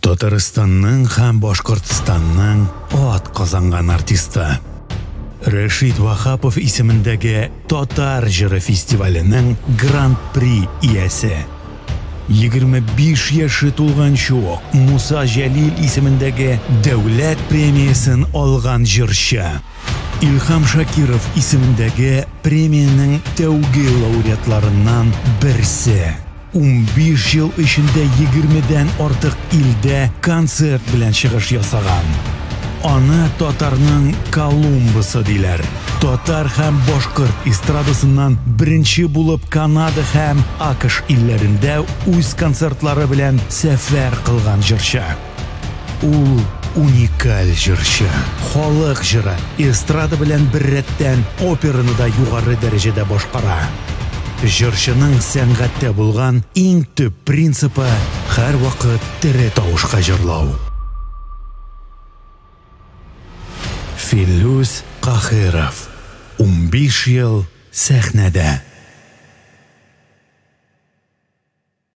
Татарстанның һәм Башкортстанның ат казанган артисты. Рәшит Ваһапов исемендәге Татар җыры фестиваленең Гран-при иясе. 25 яше тулганчы ук Муса Җәлил исемендәге Дәүләт премиясен алган җырчы. Илһам Шакиров исемендәге премиянең тәүге лауреатларыннан берсе. 15 ел эчендә 20дән артык илдә концерт белән чыгыш ясаган. Аны татарның Колумбусы диләр. Татар һәм башкорт эстрадасыннан беренче булып Канада һәм АКШ илләрендә үз концертлары белән сәфәр кылган җырчы. Ул уникаль җырчы. Халык җыры, эстрада белән беррәттән операны да югары дәрәҗәдә башкара. Җырчының сәнгатьтә булган иң төп принципы һәрвакыт тере тавышка җырлау. Филүс Каһиров 15 ел сәхнәдә.